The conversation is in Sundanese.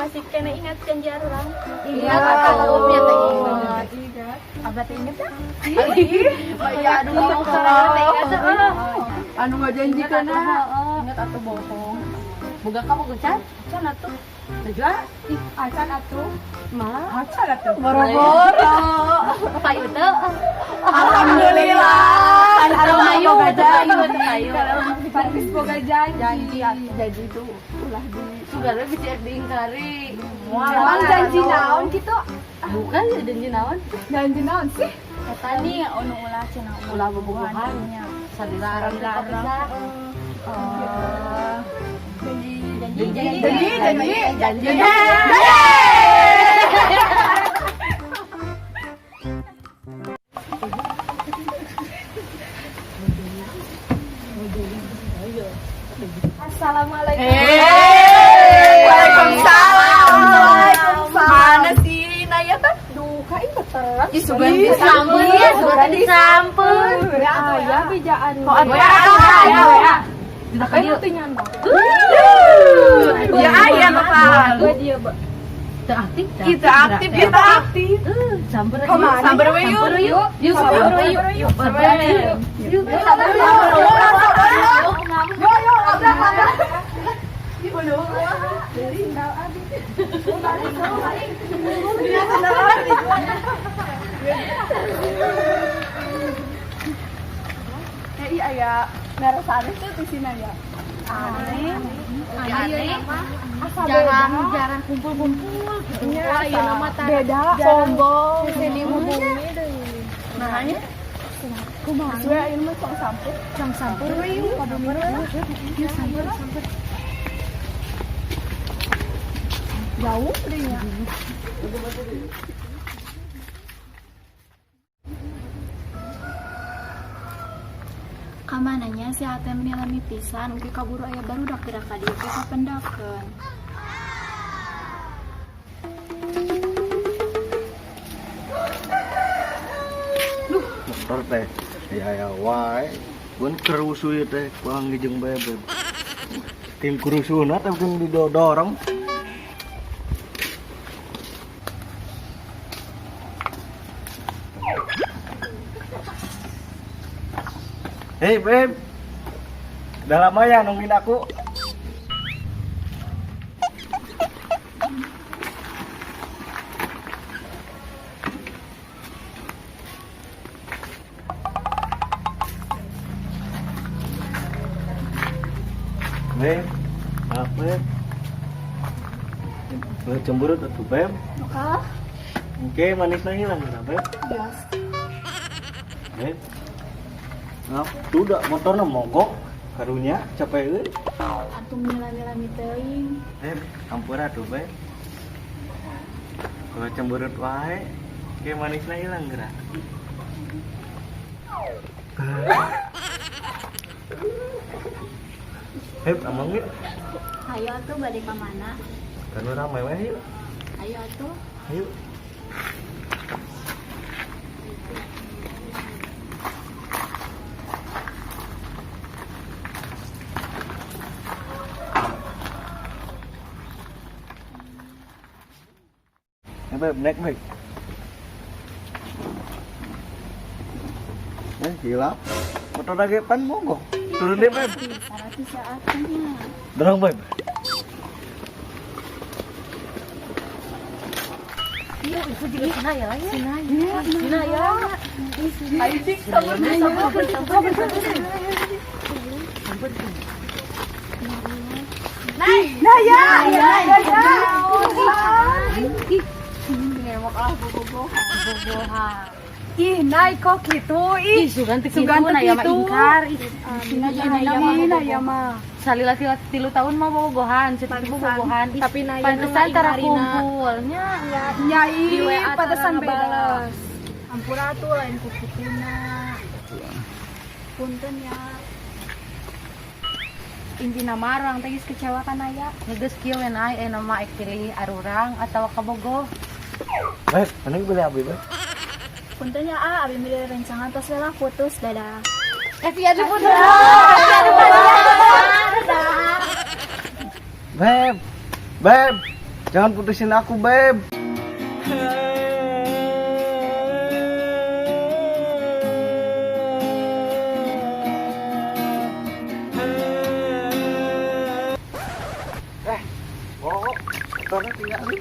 Masih keneh ingat janji arurang? Ingat atuh, nya teh ingat. Ingat. Abah teh inget ya? Oh iya, aduh, Ingat heeh. Anu ngajanjikeun. Ingat atuh, bohong. Boga kamu can? Can atuh. Najwa? Ih, acan atuh. Mah. Acan atuh. Boro-boro. Payu teu? Alhamdulillah. Teu payu, teu payu, teu payu. Patis boga janji. Janji atuh. Janji itu ulah di Sugana bisa diingkari. Emang janji naon gitu? Bukan ya, janji naon? Janji naon sih? Eta nih anu ulah cenah. Ulah bobogohan. Salila arang teh kapisah. Oh. Janji, janji. Janji, janji, janji. Janji. Assalamualaikum. Waalaikumsalam. Mana sih Naya teh? Duka ini telat. Ih, sugan Sampun ya, sugan disampun. Ya, ya bijaan. Kok atuh ya, ya. Ya. Kan itu nyandak. Ya, aya Bapak. Dia Teu aktif. Kita aktif, kita aktif. Samper. Kemana? Samper we yuk. Samper yuk. Yuk, samper yuk. Yuk, Samper yuk. Yuk, samper yuk. Yo yo, labrak labrak. Sendal abi. Balik, balik. Sendal abi. Eh, iya ya, ngerasa aneh tuh di sini ya. Aneh. Aneh. Asa Jarang beda. Jarang kumpul-kumpul gitu. Iya, Wah, iya asa nama tara. beda. Sombong. Di sini hubungi deui. Nah, nya Kumaha? Sesuai ayeuna mah tong sampeu. Tong sampeu yuk, kabumi. Yuk, sampeu, sampeu. Jauh deh ya. Kamananya si Ate meni lami pisan, engke kaburu aya barudak gerak ka dieu ge kapendakeun. Motor teh ya ya wae pun kerusuh ieu teh kurang jeung bebek tim kerusuhna teh mungkin didorong. Hei beb, udah lama ya nungguin aku. Beb, maaf beb. Boleh cemberut atuh beb. Duka? Oke, manisnya hilang ya beb. Bias. Beb. Maaf, tuh udah motornya mogok. Karunya capek euy. Atuh meni lami-lami teuing. Beb, ampura tuh beb. Kalau cemberut wae, oke manisnya hilang gerak. Beb, amang yuk. Ayo atuh bade ka mana? Kan rame wae yuk. Ayo atuh. Ayo. Eh, Beb, naik, Beb. Eh, gila. Motor lagi pan mogok. Turun deh, Beb. Saratus ya atuhnya. Dorong, Beb. Iya, itu juga Cina ya lah ya. Cina ya. Cina ya. Ayo cik, sabar sabar sabar. Nah ya, ya ya ya. Ih, Newok ah bobogohan. bobogohan. Ih, naik kok gitu. Ih, Ih, sugan teu Sugan kitu teu na ya mah kitu. ingkar. Ih, Ih, nah ya mah. Salila 3 tahun mah bobogohan, ceuk bobogohan. Ih, Tapi na pantesan tara kumpulnya. Nyai, Di WA pantesan tara beda. ngabales. Ampura atuh lain ku-kutuna. Punten ya. Intina mah urang teh geus kecewa ka Naya. Geus kieu we nae eh nama ek pilih arurang atawa kabogoh. Beb, mana beli abi, Beb? Punten ya ah, abi milih rencangan tos we lah putus, dadah. Eh, sia diputus. Beb, Beb. Jangan putusin aku, Beb. Eh, oh, motornya tinggal nih.